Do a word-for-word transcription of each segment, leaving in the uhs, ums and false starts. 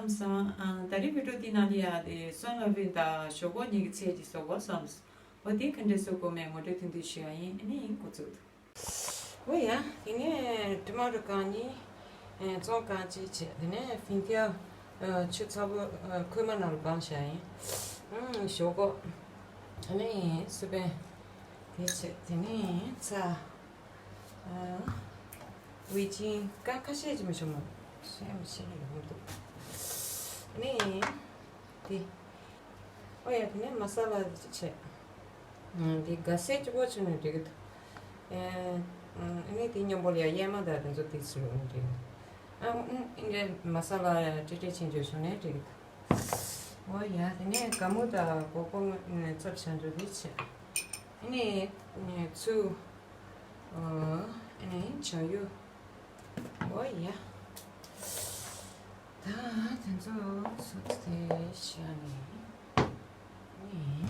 བསམ་སོང་། ཨ། ད་རེས་བི་ཌིའོ་འདི་ནང་ལ་ཡ་དེ་སོན་ལ་བི་དང་ཞོག་ཁོག་གཉིས་ཀྱི་ཚལ་ཅིག་བཟོ་དགོས་བསམ་སོང་། འོ་དེ་ག་འདྲས་བཟོ་དགོས་མེད་ངོ་སྤྲོད་ཐུང་ཐུང་ཞུ་ཡ་ཡིན། ཨ་ནི་འགོ་ཚུགས་དང་། འོ་ཡ། དེ་ནས་ཊོ་མ་ཊོ་གང་གཉིས། ཨེ། བཙོང་གང་གཅིག་བྱས། དེ་ནས་ཕིང་ཐིའུ། ཨ། ཆུ་ཚ་པོ། ཨ། ཁོལ་མ་ནང་ལ་སྦངས་བཞག་ཡིན། ཨུམ། ཞོག་ཁོག་ཨ་ནི་སུར་པན་དེ་བྱས། དེ་ནས་ཚྭ། ཨ། ཝེ་ཅིན་ཀ་ཁ་ཤས་ཅིག་མི་ཤོང་མོ། ཤེས་མི་ཤེས་ནི་ཡོང་འདུག་ཨ་ནི་དེ། འོ་ཡ། དེ་ནས་མ་ས་ལ་དེ་ཅིག་བྱས། ཨ། དེ་ག་ས་གཅིག་པོ་བྱུང་ནས་འགྲིག་གི་འདུག་ཨེ། ཨ་ནི་དེ་མཉམ་པོ་ལ་ཡ་ཡས་མ་དང་དེ་ཚོ་དེ་ཚོ་ཡོང་ནས་འགྲིག་གི་འདུག་ཨ། ཨ་ནི་མ་ས་ལ་ཡ་ཀྲིག་ཀྲིག་ཆེན་པོ་བྱུང་ནས་འགྲིག་གི་འདུག་འོ་ཡ། དེ་ནས་ག་མུ་དང་སྒོག་པ་བཙོས་བྱས་འདུག་དེ་བྱས། ཨ་ནི་ཚུ། ཨ་ནི་བྱ་ཡུ། འོ་ཡ། ད་དེ་ཚོ་ཚུ་དེ་བྱས་ནས། ཨ་ནི།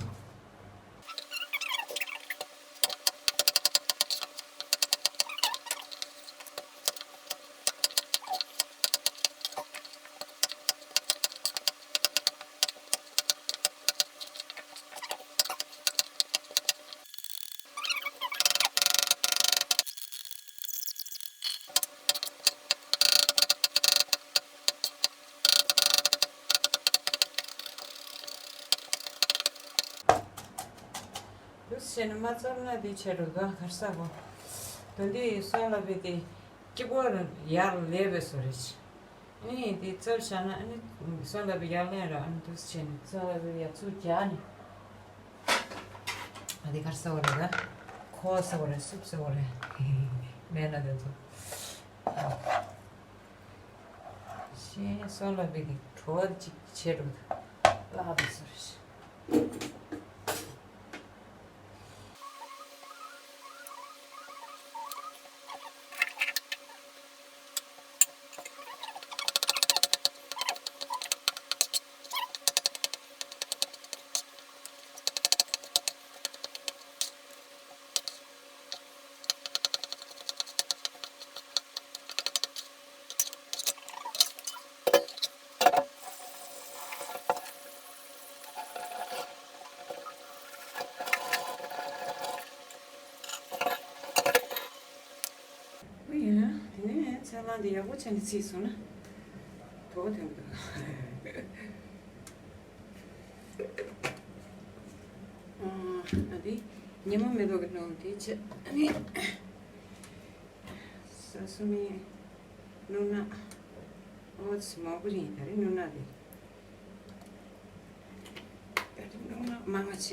འདུག་སེ་བྱས་ནས་མ་བཙབ་ན་དེ་བྱས་འགྲོ་ག་གར་ས་གོ། དོན་དེ་སོན་ལ་བི་དེ་སྐྱིད་པོ་ཡར་ལེབ་པའི་བཟོ་རེད། ཨ་ནི་དེ་བཙབ་བཞག་ན་ཨ་ནི་སོན་ལ་བི་ཡར་ལེན་ར། ཨ་ནི་འདུག་སེ་བྱས་ནས་སོན་ལ་བི་ཡར་ཚུར་རྒྱག་ནས། ཨ། དེ་གར་ཟེར་བ་རེད་ད། ཁོ་ཟེར་བ་རེད། སུབ་ཟེར་བ་རེད། མེད་ན་དེ་ཚོ། ཤེས་སོ་ལ་བི་དེ་བྲོ་བ་ཅིག་བྱེད་འགྲོ་ད། ལྷག་པའི་ཟེར། ཨོ་ཡ། དེ་ནས་ཚལ་སླང་དེ་ཡག་པོ་བྱས་ནས་བརྩིས་སོང་ན། དོ་དེ་འདུག་ཨ། ཨ། དེ་ཉི་མ་མེ་ཏོག་གི་སྣུམ་དེ་བྱས། ཨ་ནི་ས་སུ་མི་སྣུམ་སྣ། ཨོ་ཙི་མང་པོ་རེད། ད་རེས་སྣུམ་སྣ་དེ། ད་རེས་སྣུམ་སྣ་མང་ང་བྱས།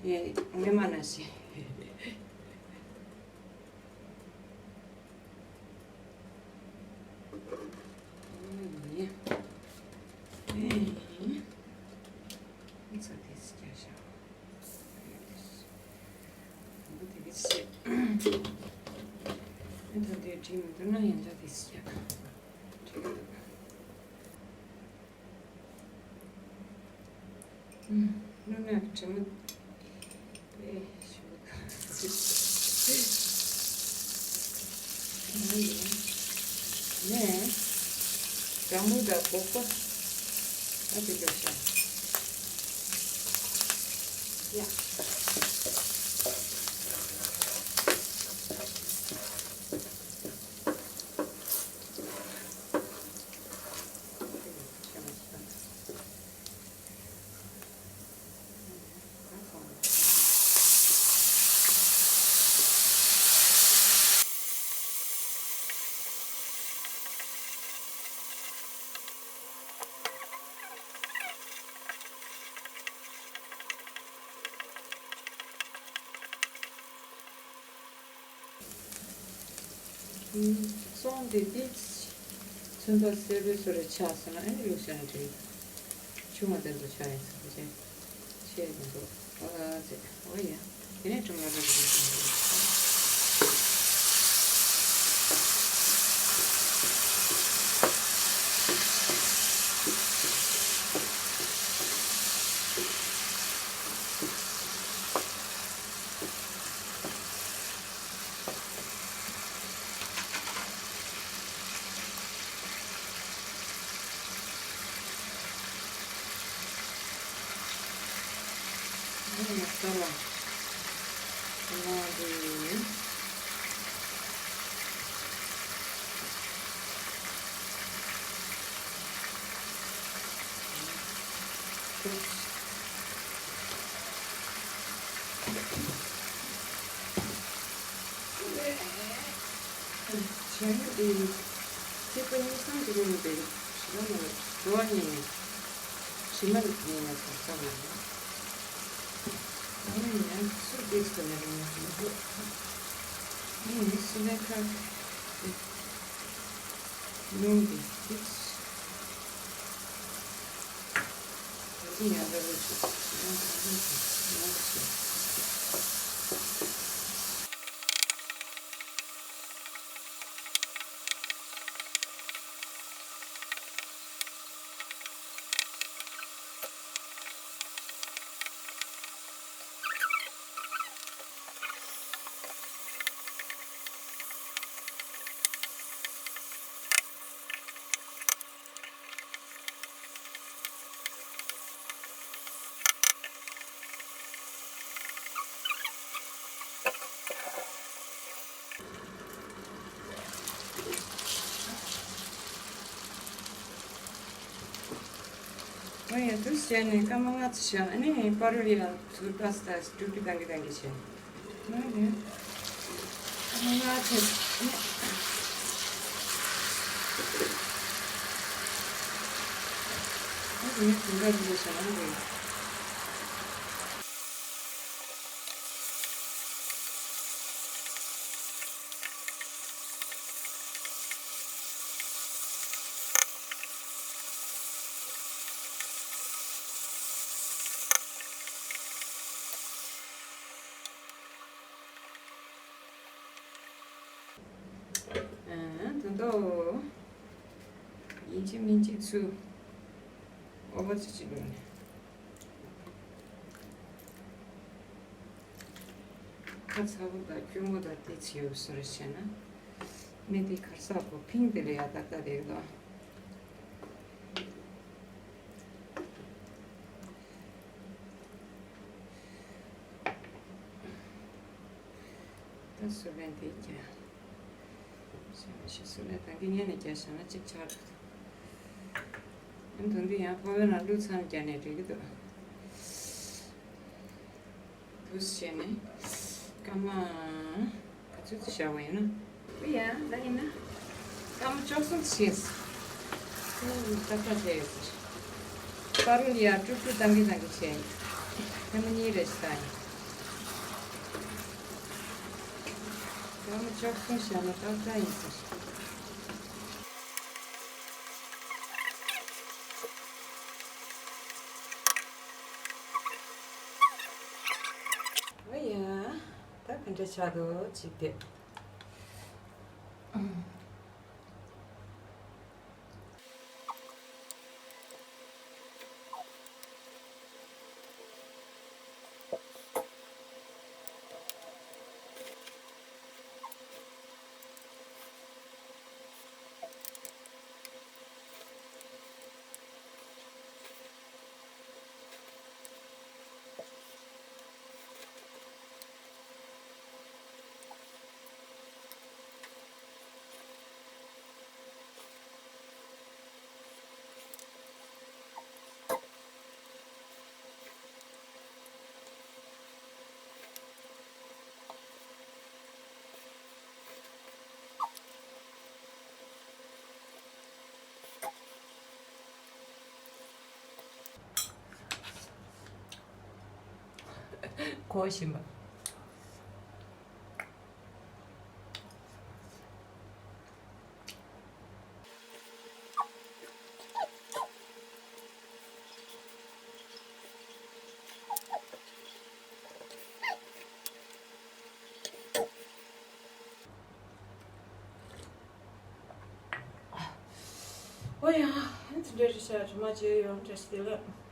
ཡེ་ངོ་མ་ན་ཤི། ཨེ། ཚ་དེ་སི་རྒྱག་ཤག་ཨ་ད་དེ་སི་རྒྱག་ཨ་ད་དེ་བྲིས་མི་འདུག་ན་ཡང་ད་དེ་སི་རྒྱག་བྲིས་མི་འདུག་ཨུམ། སྣུམ་སྣ་གི་དྲི་མ་དེ་ཞུ། ནས་ག་མུ་དང་སྒོག་པ་ཨ་དེ་འདྲ་བྱ། ཡ། སོང་དེ་དེ་ཚོན་པ་སེར་པོའི་བཟོ་འདྲ་ཆགས་སོང་ན་ཨ་ནི་ལུག་ཤ་ཡང་འདྲ་ཡོད། ཆུང་བ་དེ་ཚོ་ཆགས་ཡིན་ཟེར་བ་ཅན། ཆེ་དེ་ཚོ་ཨ་ཙི་འོ་ཡ། དེ་ནས་ཀྲུང་ལ་ར་ར་ར་ར། ཨ་ནི་མ་སྐར་ལ་ནང་དུ། བྱས་ན་དེ་ཚིག་པ་གཉིས་སང་གི་རིང་དེ་ཞི་མ་ལ་འགྲོ་བ་ཉིད་ནས་ཞི་མ་ལ་ཉིད་ནས་གང་ཟག་མ་ཡིན། ཨ་ནི་ཡང་སུ་དེ་ཚོ་ལ་རིང་ནས་མི་འགྲོ། ཨ་ནི་སུ་ལས་ཁ་ནུང་གི་དེ། ཨོ་ཡ། དུས་བྱས་ནས་སྐར་མ་ལྔ་ཙམ་བཞག་ཨ་ནི་པ་རུ་ལི་ཡང་ཚུར་པ་སི་ཏཱ་སྐྲུ་སྐྲུ་བཏང་གི་བཏང་གི་བྱས། ཨོ་ཡ། སྐར་མ་ལྔ་ཙམ། ཨོ་ཡ། དུས་འགའ་རུ་ལས་བྱས་ན་རེད། ཨ། ད་དུང་ཡིན་གཅིག་མིན་གཅིག་ཚུར་ཨོ་བ་ཙི་ཅི་ལོ་ནས། ཁ་ཚ་པོ་དང་སྐྱུར་མོ་དང་དེ་ཚོ་ཡོད་བཟོ་རེ་བྱས་ན། མི་དེ་གར་ས་གོ་ཕིང་དེ་ལ་ཡ་ཏག་ཏག་རེད་དོ། ད་སུ་ལེན་དེ་རྒྱ། ཞེ་མ་ཞེ་སུ་ལེན་དང་གི་ཉན་ནས་རྒྱ་བྱ་ན་གཅིག་ཆགས་འགྲོ། ཨ་ནི་དོན་དུ་ཡང་ཕོ་བའི་ནང་བླུགས་ཚང་རྒྱ་ནས་འགྲིག་གི་འདུག་དུས་བྱས་ནས་སྐར་མ་ག་ཚོད་ཅིག་བཞག་པ་ཡིན་ན། ཨུ་ཡ། ད་ཡིན་ན་སྐར་མ་བཅུ་གསུམ་ཅིག་བྱས། ཨུ། ཏག་ཏག་བྱས་ཡོད་ཟེར། པ་རུ་ལི་ཡ་ཀྲུག་ཀྲུག་བཏང་གི་བཏང་གི་བྱས་ཡིན། ཐེངས་མ་གཉིས་རེ་ཞིག་བཏང་ཡིན། སྐར་མ་བཅུ་གསུམ་བཞག་ན་ཏག་ཏག་ཡིན་ཟེར། ཨུ་ཡ། ད་ག་འདྲ་ཆགས་འདུག་ཅིག་བལྟས། གོ་བཞིན་པ། ཨོ་ཡ། དེ་འདྲ་རེད་ཤག་དྲི་མ་བརྗེད་ཡོང་བཀྲ་ཤིས་བདེ་ལེགས།